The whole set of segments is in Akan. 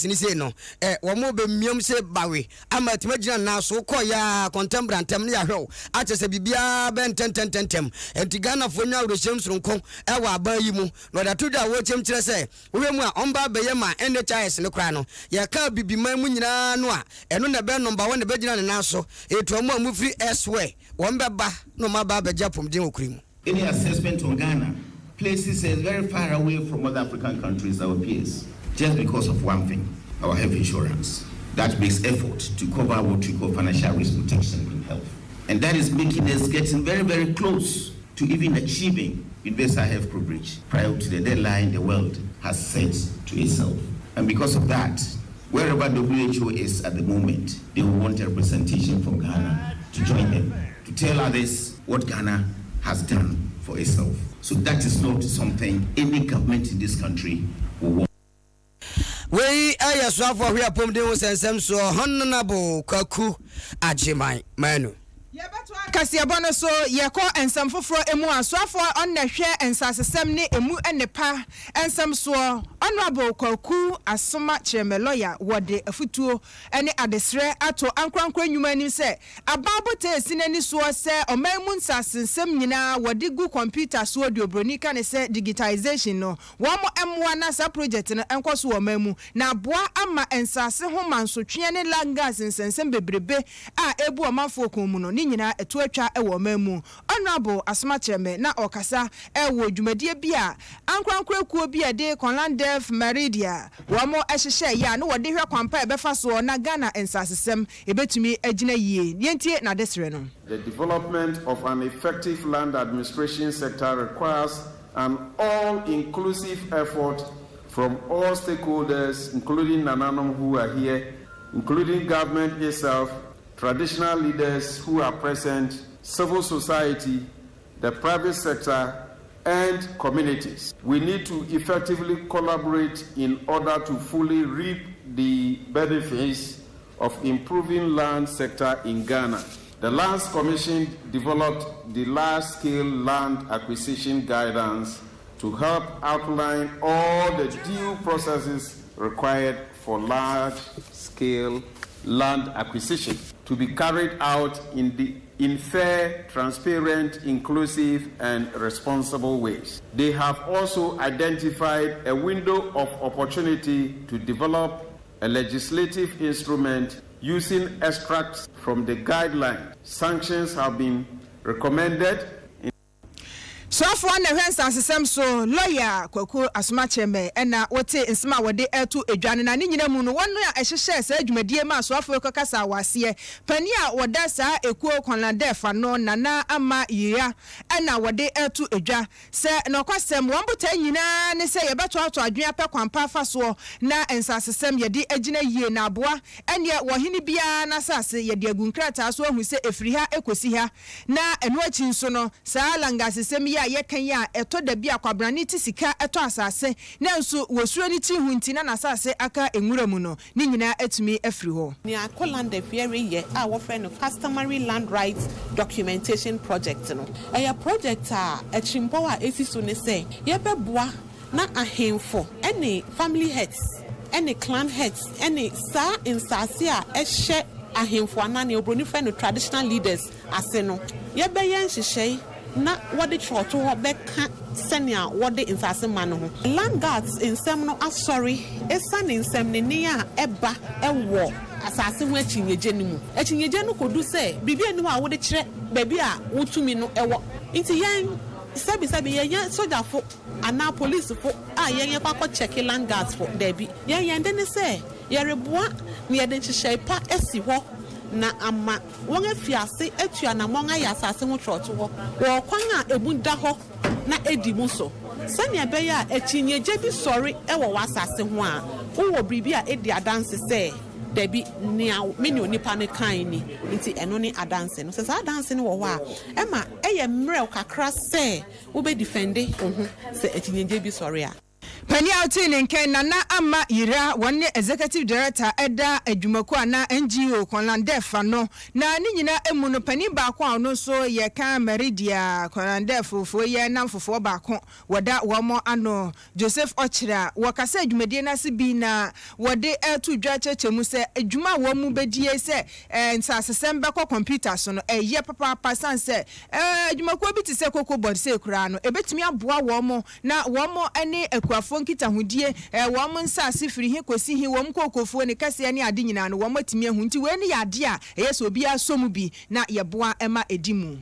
NHIS no sei no, ɛ, wɔn bɛmiam sɛ bawe ama atumi agyina nan so. Wokɔ yɛ a, kɔntɛm bra ntɛm ne yɛahwɛ wo. Akyɛ sɛ biribiara bɛyɛ ntɛntɛntɛntɛm. Enti Ghanafoɔ nya awerɛhyɛm soronko wɔ aban yi mu. Na wɔde ato dwa a wɔrekyɛm kyerɛ sɛ, wohwɛ mu a, wɔba abɛyɛ ma NHIS no koraa no, yɛka Abibiman mu nyinaa no a, ɛno na ɛbɛyɛ number one na ɛbɛgyina ne nan so. Enti wɔn a wɔfiri elsewhere, wɔn bɛba na wɔn aba abɛgye apɔmuden wɔ kuro yi mu. Any assessment on Ghana places us very far away from other African countries, our peers, just because of one thing, our health insurance. That makes effort to cover what we call financial risk protection in health. And that is making us getting very, very close to even achieving universal health coverage prior to the deadline the world has set to itself. And because of that, wherever WHO is at the moment, they will want a representation from Ghana to join them, to tell others what Ghana has done for itself. So that is not something any government in this country will want. Wei yɛ soafoɔ ɔhwɛ apɔmuden ho sɛnsɛm soɔ Hon. Kwaku Agyeman Manu. Yɛbɛtoa kaseɛbɔ no so, yɛkɔ nsɛm foforɔ mu a, soafoɔ ɔno na ɛhwɛ nsasesɛm ne ɛmu nnepa nsɛm soɔ, Honourable Kwaku Asoma Kyerɛmɛ Lɔya, wɔde afutuo ne adesrɛ ato ankorankoro nnwuma anim sɛ aban botae a ɛsi n'ani soɔ sɛ ɔman mu nsase nsɛm nyinaa wɔde gu kɔmputa soɔ deɛ obroni ka no sɛ digitization no, wɔn mmoa na saa project no nkɔ so wɔ ɔman mu na aboa ama nsase ho mansotweɛ ne landgas nsɛnsɛm bebrebe a ɛrebu ɔmanfoɔ kɔn mu no ne nyinaa ɛto atwa wɔ ɔman mu. Honourable Asomakyerɛmɛ na ɔrekasa wɔ dwumadie bi a ankorankoro akuo bi a ɛde Conlandef Meridia wɔn hyehyɛeɛ a na wɔde hwɛ kwan pa a ɛbɛfa soɔ na Ghana nsasesɛm ɛbɛtumi agyina yie. Yɛntie n'adesrɛ no. The development of an effective land administration sector requires an all-inclusive effort from all stakeholders, including Nananom who are here, including government itself, traditional leaders who are present, civil society, the private sector, and communities. We need to effectively collaborate in order to fully reap the benefits of improving land sector in Ghana. The Lands Commission developed the large-scale land acquisition guidance to help outline all the due processes required for large-scale land acquisition to be carried out in the in fair, transparent, inclusive, and responsible ways. They have also identified a window of opportunity to develop a legislative instrument using extracts from the guidelines. Sanctions have been recommended. Soafoɔ na ɛhwɛ nsasesɛm so, Lɔya Kwaku Asomakyerɛmɛ na wotee nsɛm a wɔde reto dwa no na ne nyina mu no wɔn a ɛhyehyɛɛ saa dwumadie maa soafoɔ yi kɔkasaa wɔ aseɛ. Panin a wɔda saa ekuo Kwanladɛf ano, Nana Ama Yira na wɔde reto dwa sɛ nɔkwasɛm wɔn botae nyinaa ne sɛ yɛbɛtoatoa adwene apɛ kwan pa afa soɔ na nsasesɛm yɛde agyina yie na aboa ɛneɛ wɔ hene biara n'asase yɛde agu nkrataa so ahu sɛ ɛfiri ha kɔsi ha Na ɛno akyi nso no, saa langasesɛm yi a yɛka yi a ɛtɔ da bi a kwabrane te sika tɔ asase, nanso wɔsuro ne tiri ho nti na n'asase aka nwura mu no, ne nyinaa atumi afiri hɔ. Nea Kolandefie reyɛ a wɔfrɛ no Customary Land Rights Documentation Project no, ɛyɛ project a atirimpɔw a esi so ne sɛ yɛbɛboa na ahemfo ne family heads ne clan heads ne saa nsase a ɛhyɛ ahemfo anaa nea oburoni frɛ no traditional leaders ase no, yɛbɛyɛ nhyehyɛe na wɔde kyerɛwtohɔ bɛka sɛnea wɔde nsase ma no ho. Land guards nsɛm no asɔre esiane nsɛmnennen a ɛba wɔ asase ho akyinnyegye no mu. Akyinnyegye no kodu sɛ biribi nni hɔ a wode kyerɛ baabi a wo tumi no wɔ. Nti yɛn, sɛbisɛbi, yɛnyɛ sogyafo. Anaa polisifo a yɛn yɛkɔ akɔ kyɛke land guards fo, dabi. Yɛn yɛn de ne sɛ yɛreboa na yɛde nhyehyɛe pa asi hɔ na ama wɔn afi ase atu anammɔn ayɛ asase ho kyerɛwtohɔ wɔ ɔkwan a emu da hɔ na edi mu so, sɛnea ɛbɛyɛ a akyinnyegye bi sɔre wɔ w'asase ho a, wowɔ biribi a edi adanse sɛ, Dabi, nea me ne onipa no kae ni, enti ɛno ne adanse no. Sɛ saa adanse no wɔ hɔ a, ɛma ɛyɛ mmerɛw kakra sɛ Wobɛdifɛnde wo ho sɛ akyinnyegyeɛ bi sɔre a. Panin a ɔtee ne nka yi, Nana Ama Yira, wɔn ne Executive Director ɛda adwumakuo anaa NGO Kɔnlandɛf ano. Na ne nyinaa mu no, panin baako a ɔno nso yɛ ka Meridia Kɔnlandɛf foɔ yi nnamfofoɔ baako wɔda wɔn ano, Joseph Ɔkyerɛ a wɔkasa dwumadie no ase bi na wɔde reto dwa kyerɛkyerɛ mu sɛ dwuma a wɔn bɛdie sɛ nsasesɛm bɛkɔ kɔmputa so no ɛyɛ papaapa sane sɛ adwumakuo bi te sɛ Cocoa Board sei koraa no ɛbɛtumi aboa wɔn na wɔn ne akuafoɔ nkitahodie wɔn nsase firi he kɔsi he wɔn kookofuo ne kɛseɛ ne ade nyinaa no wɔn atumi ahu nti wei no yɛ adeɛ a ɛyɛ sɛ obiara sɔ mu bi na yɛboa ma ɛdi mu.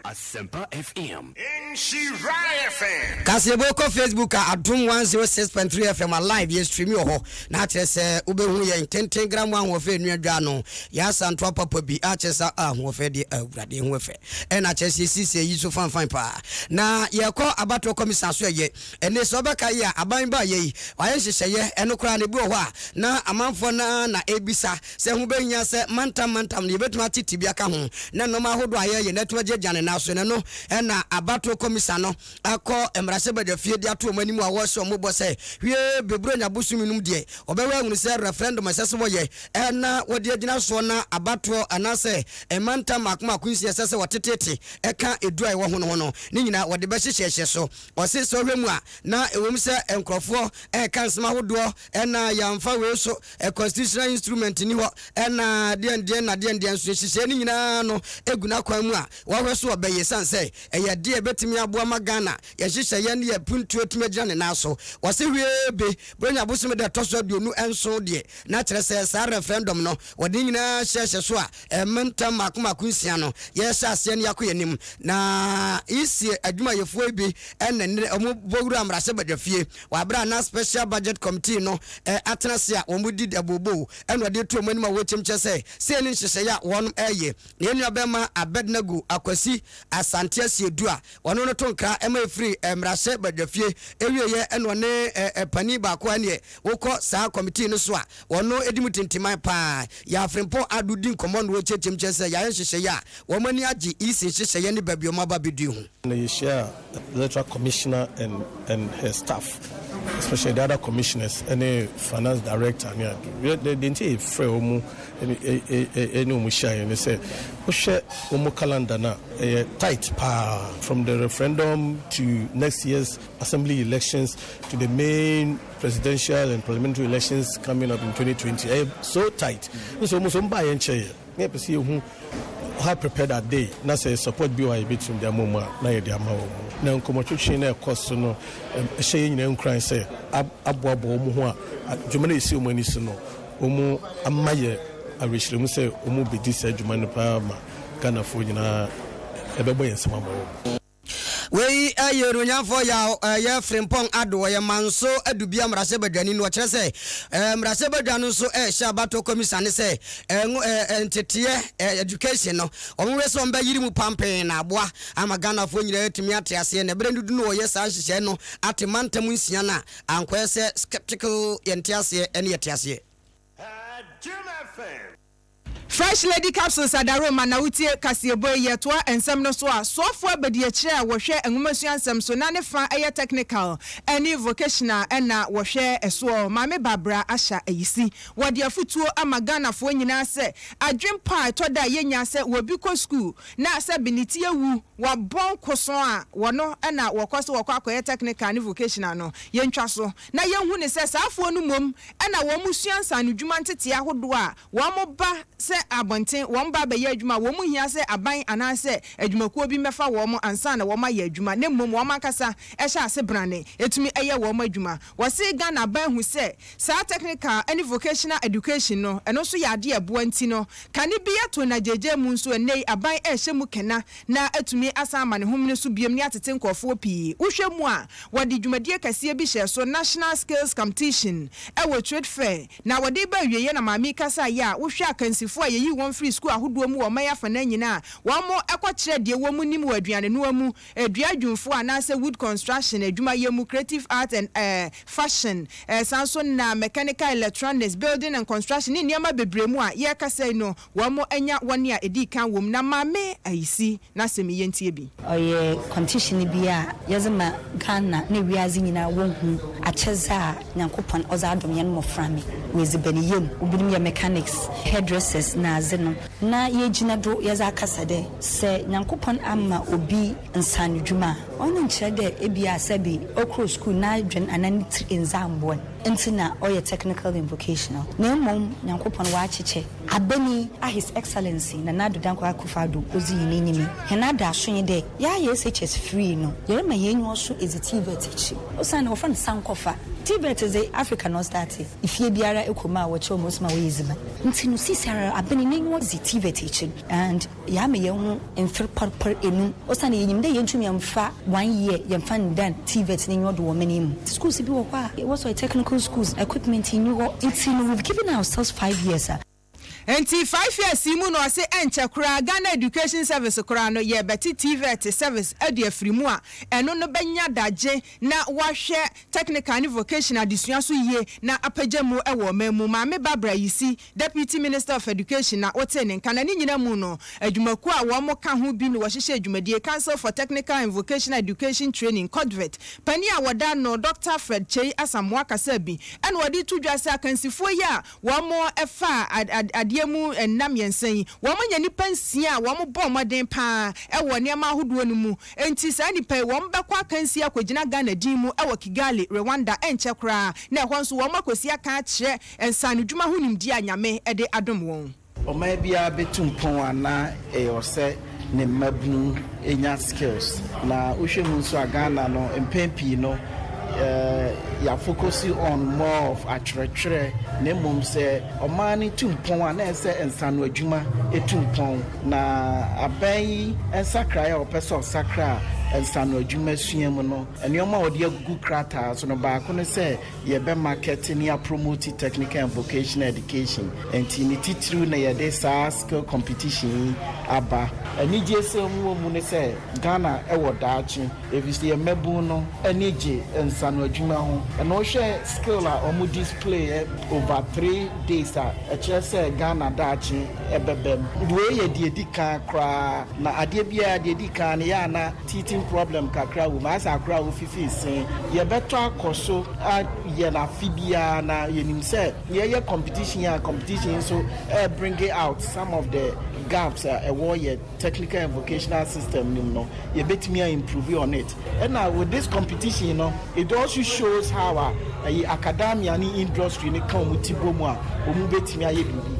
Asempa FM. Nhyira FM. Kaseɛbɔ kɔ Facebook a Adom 106.3 FM a live yɛ stream wɔ hɔ na akyerɛ sɛ wobɛhu yɛn tenten gram ahoɔfɛ nua dwa no yɛ asantoa papa bi akyerɛ sɛ ahoɔfɛ deɛ awurade ho ɛfɛ ɛna kyerɛ sɛ yɛsiesie yi so fanfan paa na yɛkɔ abatoɔ kɔmisa so ɛyɛ ɛne sɛ ɔbɛka yi a aban ba yɛ yi wayɛ nhyehyɛeɛ ɛno koraa na ebi wɔ hɔ a na amanfoɔ na na ebisa Sɛ ɛho behia sɛ mantam mantam no, yebetumi ate tebea ka ho na nneɛma ahodoɔ a yɛyɛ no atumi agyinagyina ne nan so. Na ɛno na abatoɔ kɔmisa no akɔ mmarahyɛbadwafie de ato wɔn anim a wɔrehyɛ wɔn bɔ sɛ hwie Buronya bosome no mu deɛ wɔbɛhwɛ ahunu sɛ referendum a ɛsɛ sɛ wɔyɛ na wɔde agyina soɔ na abatoɔ anaasɛ mantam mmaako mmaako nsia ɛsɛ sɛ wɔtetete ɛka edu a ɛwɔ ho no ho no ne nyinaa wɔde bɛhyehyɛhyɛ so. Ɔse sɛ ɔhwɛ mu a na ɛwom sɛ nkurɔfoɔ ɛreka nsɛm ahodoɔ ɛna yɛamfa wei so constitutional instrument nni hɔ ɛna deɛn deɛn na deɛn deɛn nso nhyehyɛeɛ no nyinaa no gu n'akwan mu a wɔahwɛ so ɔbɛyɛ ɛsiane sɛ ɛyɛ adeɛ a ɛbɛtumi aboa ma Ghana yɛn nhyehyɛeɛ ne yɛn puntuo atumi agyina ne nan so. Wɔse hwee be Buronya bosome da ɛtɔ so 27 deɛ na kyerɛ sɛ saa referendum no wɔde ne nyinaa hyɛhyɛ so a ɛmma ntam mmaako mmaako nsia no yɛrehyɛ aseɛ no yɛakɔ yɛn anim na EC adwumayɛfoɔ yi bi ɛna nnɛ wɔn bɔ wura mmarahyɛbadwafie Wɔ aber a na Special Budget Committee no atsena ase a wɔredi abooboo na wɔdze reto wɔn enyim a wɔrekyia mu kyerɛ sɛ sei ne nhyehyɛe a wɔn reyɛ. Na hɛn nuabarima Abednego Akwasi Asante Asiedu a ɔno no to nkra ma efiri mmarahyɛ badwafie ewieɛ na ɔne panin baako a ɛneɛ wokɔ saa committee no so a ɔno di mu tintiman paa yɛ Afrimpong Ado di nkɔmmɔ na wɔrekyerɛkyerɛ mu kyerɛ sɛ yɛayɛ nhyehyɛeɛ a wɔn ani agye EC nhyehyɛeɛ ne baabi a wɔn aba abɛdui ho. Na yɛhyiaa Electoral Commissioner and and her staff, especially the other commissioners ne finance director ne ade. Deɛ nti a yɛfrɛɛ wɔn ne wɔn hyiaeɛ ne sɛ, wohwɛ wɔn calendar no a, ɛyɛ tight paa, from the referendum to next year's assembly elections to the main presidential and parliamentary elections coming up in 2020, ɛyɛ so tight. Nso wɔn nso wɔn baeɛ nkyɛeɛ. Na yɛpɛ sɛ yɛhu how prepared are they, na sɛ support bi wɔ hɔ a yɛbɛtumi de ama wɔn a, na yɛde ama wɔn. Na nkɔmmɔtwetwe no a ɛkɔ so no hyɛ yɛn nyinaa nkuran sɛ aboaboa wɔn ho a dwuma no a ɛsi wɔn ani so no, wɔama yɛn awerɛhyerɛmu sɛ wɔbɛdi saa dwuma no paa ma Ghanafoɔ nyinaa ɛbɛbɔ yɛn nsam ama wɔn. Wei yɛ Onuonyamfoɔ Yaw ɛyɛ Frimpong Addo, ɔyɛ Manso Adubia mmarahyɛbadwani no. Ɔkyerɛ sɛ mmarahyɛbadwa no nso rehyɛ abatoɔ kɔmisa ne sɛ nteteɛ, education, no wɔn hwɛ sɛ wɔn bɛyere mu pampee na aboa ama Ghanafoɔ nyinaa atumi ate aseɛ. Na berɛ no du no wɔyɛ saa nhyehyɛɛ no ate mantam nsia no a ankɔyɛ sɛ skeptical yɛnte aseɛ ne yɛte aseɛ. Fresh Lady Capsules Adaroma na wotie kaseɛbɔ yi. Yɛtoa nsɛm no so a, soafoɔ abadiakyire a wɔhwɛ nwomasua nsɛm so na ne fa yɛ technical ne vocational na wɔhwɛ soɔ, Maame Barbara Asha Ayisi. Wɔde afotuo ama Ghanafoɔ nyinaa sɛ adwempɔ a ɛtɔ da a yɛnya sɛ obi kɔ sukuu na sɛbe ne ti awu, wabɔn kosɔn a wɔno na wɔkɔ sɛ wɔkɔ akɔyɛ technical ne vocational no, yɛntwa so na yɛnhu no sɛ saa afoɔ no mmom na wɔsua nsaanodwuma ntetee ahodoɔ a wɔba sɛ abɔnten, wɔba abɛyɛ adwuma a, wɔnhia sɛ aban anaasɛ adwumakuo bi mmɛfa wɔn ansa na wɔayɛ adwuma, na mmom wɔn ankasa hyɛ ase brane tumi yɛ wɔn adwuma. Wɔse Ghana aban ahu sɛ saa technical ne vocational education no, ɛno nso yɛ adeɛ a ɛboa nti no, kane bi ato nagyegya mu nso ɛnnɛ yi aban rehyɛ mu kena na atumi asan ama ne homene so biom ne atete nkurɔfoɔ pii. Wohwɛ mu a, wɔde dwumadie kɛseɛ bi hyɛɛ so, National Skills Competition, wɔ Trade Fair, na wɔde reba awieeɛ na maame yi kasaeɛ a, wohwɛ akansifoɔ a. yɛyii wɔn firii sukuu ahodoɔ mu wɔ ɔman yi afanan nyinaa a wɔkɔkyerɛ deɛ wɔn nim wɔ aduanenoa mu, dua adwumfoɔ anaasɛ wood construction adwumayɛ mu, creative art and fashion, saa nso na mechanical, electronics, building and construction ne nneɛma bebree mu a yɛrekasa yi no wɔanya wɔn a ɛdii kan wɔ mu. Na Maame Ayisi n'asɛm yi yɛntie bi. Ɔyɛ competition bi a yɛdze ma Ghana na wiadze nyina wohu akyɛdze a Nyankopɔn ɔdze adom hɛn mbofra me wɔ edziban yɛ mu. Binom yɛ mechanics, hairdressers na adze no. Na yegyina do yɛdze akasa dɛ sɛ Nyankopɔn ama obi nsaano dwuma a, ɔno nnkyerɛ dɛ ebia sɛbe ɔkɔr skuul n'adwen anaa ne tsir nndze ammboa no ntsi na ɔyɛ technical and vocational na mbom Nyankopɔn ɔakyekyɛ Aber yi a His Excellency Nana Addo Dankwa Akufo-Addo odzi hɛn enyim yi, hɛn adaaso nye dɛ yɛayɛ SHS free no, yɛrema hɛn enyiwa so edzi TVET ekyir. Osiandɛ wɔfrɛ no sankɔfa. TVET dze, Africa na ɔstartee. Fie biara ekɔ mu a wɔkyerɛ hɔn osi ma wɔyɛ edziban. Ntsi no seseiara aber yi n'enyiwa dzi TVET ekyir and yɛama hɛnho mfe parpar enum osiandɛ yenyim dɛ yenntum yɛmmfa one year yɛmmfa nndan TVET n'enyiwa do wɔ ɔman yi mu. Schools bi wɔ hɔ a wɔsɔ yɛ technical schools equipment nnyi hɔ ntsi no we've given ourselves 5 years a. Nti 5 years yi mu na ɔse ɛnkyɛ koraa Ghana Education Service koraa no yɛrebɛte TVET service de afiri mu a ɛno no bɛnya dagye na wahwɛ technical ne vocational adesua so yie na apagya mu wɔ ɔman mu. Maame Barbara Yisi, Deputy Minister of Education na wotee ne nka na ne nyina mu no adwumakuo a wɔn ka ho bi na wɔhyehyɛɛ dwumadie Council for Technical and Vocational Education Training, COTVET, panin a wɔda no Dɔkta Fred Kyei Asamoah kasaa bi na ɔde to dwa sɛ akansifoɔ yi a Wɔfaa adeɛ mu nna mmiɛnsa yi, wɔanya nnipa nsia a wɔbɔɔ mmɔden pa ara wɔ nneɛma ahodoɔ no mu. Enti saa nnipa yi, wɔbɛkɔ akansie akɔgyina Ghana din mu wɔ Kigali, Rwanda, ɛnkyɛ koraa na ɛhɔ nso wɔakɔsi aka akyerɛ nsaanodwuma ho nimdeɛ a Nyame de adom wɔn. Ɔman biara bɛtu mpɔn a na ɛyɛ ɔsɛ ne mmabunu nya skills. Na wohwɛ mu nso a Ghana no mpɛn pii no yɛafokosi on more of atwerɛtwerɛ na mmom sɛ ɔman no tu mpɔn a na ɛsɛ sɛ nsano adwuma tu mpɔn. Na aban yi nsakraeɛ a ɔpɛ sɛ ɔsakra nsano adwuma sua mu no, nneɛma a ɔde agugu krataa so no baako ne sɛ Yɛbɛ market ne apromoti technical and vocational education nti ne titiriw na yɛde saa skill competition yi aba. Anigyesɛm wɔ mu ne sɛ Ghana wɔ daakye efisɛ yɛn mmabun no ani gye nsano adwuma ho. Ɛna wohwɛ skill a wɔn display over 3 days a, ɛkyerɛ sɛ Ghana daakye ɛbɛba mu. Wei yɛ deɛ ɛdi kan koraa na adeɛ biara deɛ ɛdi kan no yɛ a na Teething problem kakra wɔ mu, ayɛ sɛ akora a ofifi se. Yɛbɛtɔ akɔ so ayɛ no afe biara na yɛnim sɛ yɛyɛ competition yi a, competition yi nso ɛrebringe out some of the gaps a ɛwɔ yɛ technical and vocational system no mu no, yɛbɛtumi a improve on it. Ɛna with this competition no, it also shows how a ɛyi academia ne industry no ka wɔn ti bɔ mu a wɔn bɛtumi ayɛ biribi.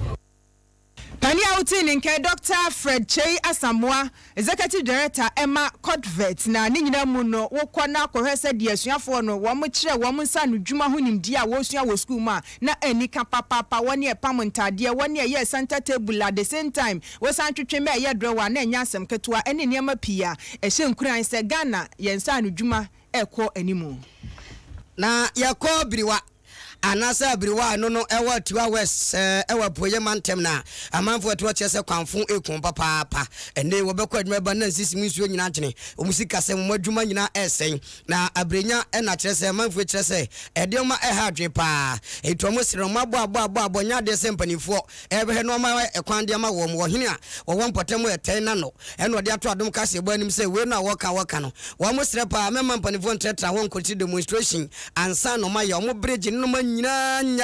Panin a wotee ne nka yi, Dɔkta Fred Kyei Asamoah, Executive Director ma COTVET, na ne nyinaa mu no wokɔ na kɔhwɛ sɛdeɛ asuafoɔ no wɔn kyerɛ wɔn nsa ano dwuma ho nimdeɛ a wɔresua wɔ sukuu mu a na ani ka papaapa, wɔne ɛpam ntaadeɛ, wɔne ɛyɛ center table at the same time wosan twetwe ma ɛyɛ drɔwa a na ɛnyɛ asɛm ketewa ɛne nneɛma pii a ɛhyɛ nkuran sɛ Ghana yɛn nsa ano dwuma rekɔ anim. Na yɛkɔ Biriwa anaasɛ abiriwa a ɛno no ɛwɔ Atiwa West ɛwɔ Apueeɛ mantam na amanfoɔ atu akyerɛ sɛ kwanfo ɛku wɔn papaapa. Ɛnne wɔbɛkɔ adwuma ɛba na nsisi mu nsuo nyinaa agyene wɔn sikasɛm, wɔn adwuma nyinaa ɛresɛe. Na abirenya ɛna kyerɛ sɛ amanfoɔ kyerɛ sɛ ɛdeɛma ɛha adwene paa. Enti wɔn srɛ wɔn abɔ abɔ abɔ abɔ nyɛ adeɛ sɛ mpanimfoɔ ɛrebɛhwɛ na wɔama ɛkwan de ama wɔn. Ɔhene a wɔwɔ mpɔtam ɛtɛn n'ano ɛna ɔde ato adom kaseɛbɔ anim sɛ wei no a wɔka wɔka no wɔn srɛ paa mɛma mpanimfoɔ ntrɛtra hɔ nkɔkyiri demonstration ansa na wɔayɛ wɔn bregye ne nnoɔma nyinaa nyɛ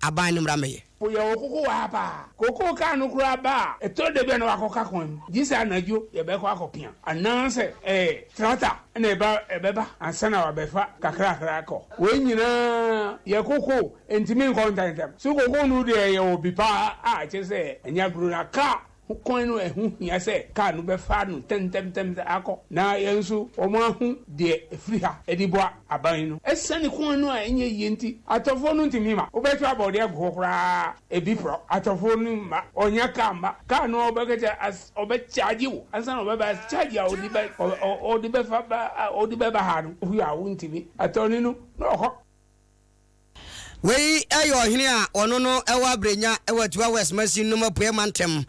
a aban no mmra mmɛyɛ. Po yɛ wɔ koko wɔ ha paa. Kokoo kaa no koraa ba a, ɛtɔ da bi a na wakɔka kwan mu. Gye sɛ anadwo yɛbɛkɔ akɔpia anaasɛ ɛyɛ trata na ɛba ɛbɛba ansa na wabɛfa kakrakra akɔ. Wei nyinaa yɛ kokoo, ɛntumi nkɔ ntɛmntɛm. So kokoo no deɛ yɛwɔ bi paa a kyerɛ sɛ ɛnyɛ agorɔ na kaa ho kwan no ɛho hia sɛ kaa no bɛfa no ntɛmntɛmntɛm akɔ na yɛn nso wɔahu deɛ ɛfiri ha de boa aban no. Ɛsiane kwan no a ɛnyɛ yie nti, atɔfoɔ no ntumi mma. Wobɛtɔ abɔdeɛ agu hɔ koraa a, ebi porɔ. Atɔfoɔ no mma. Ɔnnya kaa mma. Kaa no a ɔbɛka kyerɛ ɔbɛkyaagye wo ansa na ɔbɛba. Kyaagye a ɔde bɛ ɔde bɛfa ba a ɔde bɛba ha no, wohwɛ a wontumi. Atɔne no, na ɔkɔ. Wei yɛ ɔhene a ɔno no wɔ Abrenya wɔ Atiwa West mansin no mu apueɛ mantam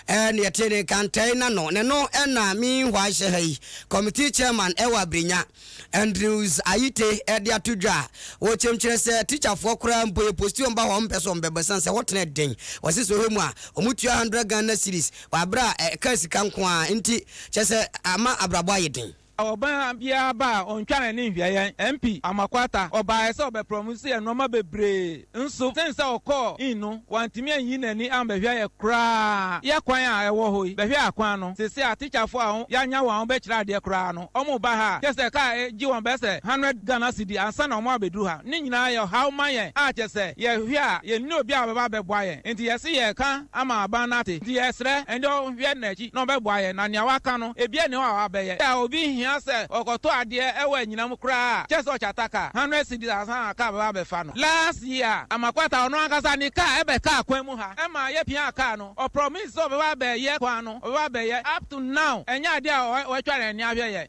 ne yɛte ne Kantɛe Nano ne no na meanwhile hyɛ ha yi Committee Chairman wɔ Abrenya Andrews Ayite de ato dwa a wɔkyɛm kyerɛ sɛ tikyafoɔ koraa mpo yɛ posti wɔn ba hɔ a wɔmpɛ sɛ wɔn bɛba ɛsiane sɛ hɔ tena den wɔse sɛ ɔhwɛ mu a wɔtua 100 Ghana cedis wɔ aberɛ a ɛka sika nko ara nti kyerɛ sɛ ama abrabɔ ayɛ den. Ɔbaa biara ba a, ɔntwa n'ani nhwɛ yɛn. MP Amoako-Attah, ɔbaeɛ sɛ ɔbɛprɔmose yɛn nnoɔma bebree nso sen sɛ ɔkɔɔ in no, wantumi anyi n'ani ambɛhwɛ yɛ koraa. Yɛ kwan a ɛwɔ hɔ yi, bɛhwɛ akwan no. Seesei atikyafoɔ a yɛanya wɔn a wɔbɛkyerɛ adeɛ koraa no, wɔreba ha a, kyerɛ sɛ kaa gye wɔn bɛyɛ sɛ hundred Ghana cedi ansa na wɔabɛduru ha. Ne nyinaa yɛ ɔhaw ma yɛn a kyerɛ sɛ yɛhwɛ a, yɛnni obi a ɔbɛba abɛboa yɛn. Enti yɛse yɛreka ama aban no ate. Nti yɛsrɛ, ɛnde ɔnhwɛ n'akyi na ɔbɛboa yɛn, na nea waka no, ebia nni hɔ a wabɛyɛ. Sɛ obi hia sɛ ɔkɔtɔ adeɛ wɔ anyinam koraa a, kyerɛ sɛ ɔkyata kaa, hundred cedis ansa na kaa bɛba abɛfa no. Last year, Amakwata ɔno ankasa ne kaa ɛbɛkaa kwan mu ha ma yɛpiaa kaa no. Ɔ promise sɛ ɔbɛba abɛyɛ kwan no, ɔbɛba abɛyɛ. Up to now, ɛnyɛ adeɛ a watwa n'ani ahwɛ yɛn.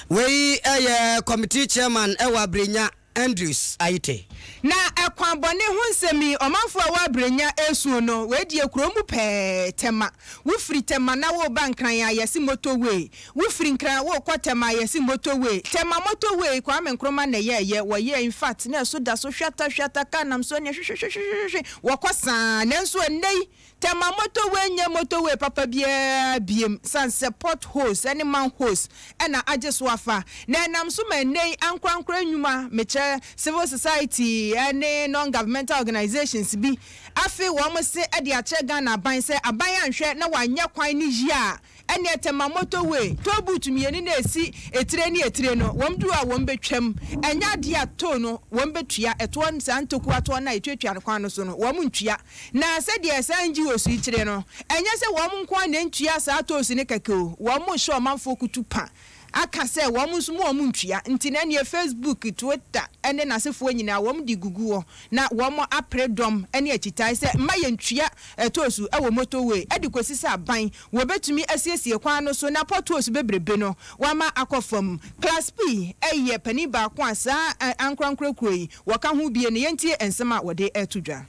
Wei yɛ committee chairman wɔ Abrenya, Andrews Ayite. Na ɛkwan bɔne ho nsɛm yi, ɔmanfoɔ a ɛwɔ Abrenya resuo no, wei deɛ kuro mu pɛɛ, Tema. Wofiri Tema na woreba Nkran a, yɛse motor way. Wofiri Nkran worekɔ Tema a, yɛse motor way. Tema motor way, Kwame Nkrumah na ɛyɛɛyɛ, wɔyɛɛ, in fact, na ɛso da so hwata hwata, kaa nam so neɛ hwehwehwehwehwe, wɔkɔ saa. Nanso ɛnnɛ yi, Tema motorway nyɛ motorway papa biara biem sane sɛ potholes ne manholes na agye so afa, na ɛnam so ma ɛnnɛ yi ankorankoro nnwuma, mekyerɛ civil society ne non-governmental organisations bi afe wɔn se de akyerɛ Ghana aban sɛ aban anhwɛ na wanyɛ kwan no yie a Ɛneɛ Tema motorway, toll booth mmieni na ɛsi etire ne etire no, wɔn duru a wɔn bɛtwam. Ɛnyɛ adeɛ a toll no wɔn bɛtua, ɛtoɔ saa ntokuwa toɔ no a yɛtuatua no kwan no so no, wɔn ntua. Na sɛdeɛ saa NGOs yi kyerɛ no, ɛnyɛ sɛ wɔn nko ara na ɛntua saa tolls no kɛkɛ o, wɔn rehyɛ ɔmanfoɔ kutu pa aka sɛ wɔn nso mo wɔn ntua. Nti na ɛneɛ Facebook, Twitter ne n'asefoɔ nyinaa wɔn de gugu hɔ na wɔn apere dɔm ne akyitae sɛ mma yɛntua tolls wɔ motorway de kɔsi sɛ aban Wɔbɛtumi asiesie kwan no so na potholes bebrebe no wɔama akɔ fam. Class P yɛ panin baako a saa ankorankoro kuo yi wɔka ho bie no yɛntie nsɛm a wɔde reto dwa.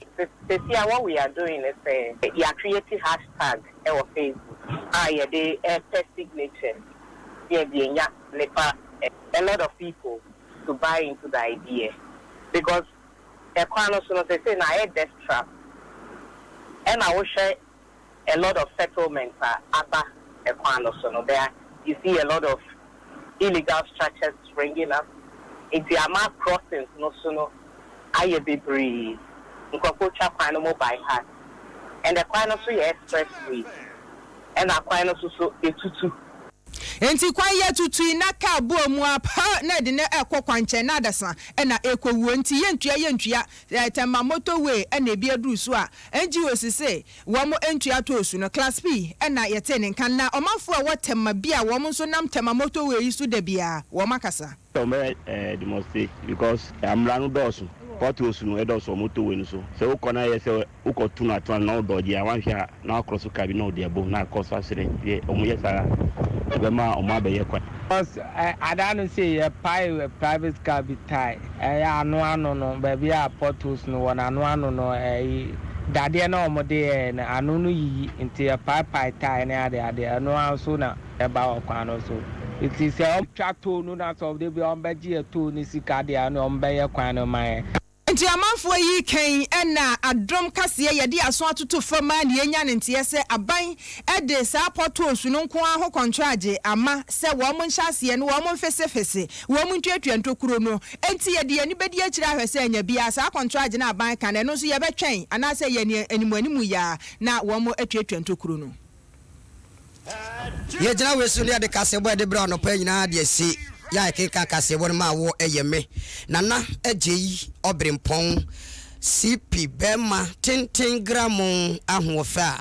Sesia what we are doing ne sɛ yɛ create hashtag wɔ Facebook a yɛde repɛ signatures na yɛde anya nipa a lot of people to buy into the idea because ɛkwan no so no sesei no ayɛ death trap ɛna wohwɛ a lot of settlements a aba kwan no so no there you see a lot of illegal structures springing up nti ama crossings no so no ayɛ bebree nkurɔfoɔ twa kwan no mo by heart and kwan no so yɛ express way ɛna kwan no so so etutu. Enti kwan yi atutui na kaa bɔɔ mu ara pɛ na ɛde no rekɔ kwankyɛn na adasa na ɛrekɔwuo nti yɛntua yɛntua Tema motorway na ebi aduru so a NGOs se wɔn ntua tolls no. Class P na yɛtee ne nka na ɔmanfoɔ a ɛwɔ Tema bi a wɔn nso nam Tema motorway yi so da biara wɔn akasa. Sɛ wɔn bɛ demonstrate because amra no dɔɔso, potholes no ɛdɔɔso wɔ motorway no so. Sɛ wokɔ na yɛ sɛ wokɔ tu no ato ano na wo dɔɔgye a wanhwɛ a na wakorɔ so car bi na ɔde abom na akɔ so ahyerɛn deɛ ɔmo yɛ saa a ɛbɛma ɔmo abɛyɛ kwan. Cos ada no sei yɛ pae private car bi tae ɛyɛ ano ano no baabi a potholes no wɔ no ano ano no ɛyi dadeɛ no a ɔmo de yɛɛ no ano no yiyi nti yɛ pae pae tae ne ade ade ɛno ara nso na ɛba wɔ kwan no so nti sɛ ɔmo twa toll no na sɛ ɔmo de bi a ɔmo bɛgye yɛ toll no sika deɛ ɛne ɔmo bɛyɛ kwan no ma yɛn. Nti amanfoɔ yi kɛn na adom kaseɛ yɛde aso atoto fam ara na yɛnya no nteɛ sɛ aban de saa potholes no nko ara ho kɔntragye ama sɛ wɔn nhyɛ aseɛ no wɔn mfesefese, wɔn ntuatua ntokuro no. Nti yɛde yɛn ani bɛdi akyire ahwɛ sɛ anya biara saa kɔntragye no a aban ka no ɛno nso yɛbɛtwɛn anaasɛ yɛn animuanimu yi ara na wɔn atuatua ntokuro no. Yɛgyina wei so na yɛde kaseɛbɔ a yɛde brɛ anɔpa nyinaa de asi yɛ a yɛkenkan kaseɛbɔ no ma wɔ ɛyɛ me Nana Agyei Ɔberempɔn CP bɛrima tenten gramo ahoɔfɛ a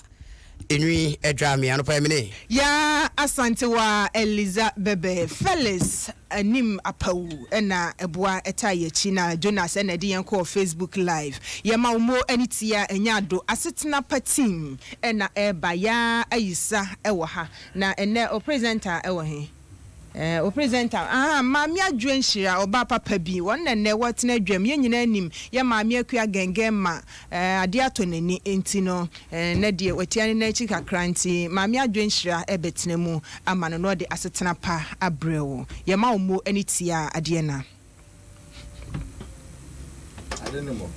enwi adwaa me anɔpa yi mene. Yaa Asantewaa Eliza Bɛbɛ Felix Anim Apawu na ɛboa taa yɛn akyi na Jonas na ɛde yɛn kɔɔ Facebook live. Yɛma wo mo ani tia ɛnyɛ ado asetena pa team na ɛreba. Yaa Ayisa wɔ ha na ɛnnɛ wo presenter wɔ he? Eh, o presenter, ahaa, Maame Adwoa Nhyira, ɔbaa papa bi, wɔn na nnɛ wɔtena dwam, yɛn nyinaa nim yɛn Maame Akua Gɛngɛn ma eh, adeɛ atɔ n'ani nti no, eh, nnɛ deɛ watia ne nan akyi kakra nti Maame Adwoa Nhyira ɛbɛtena mu ama no na ɔde asetena pa abrɛ wo. Yɛma wo mmo ne tiaa adeɛ na. Ade ne mo.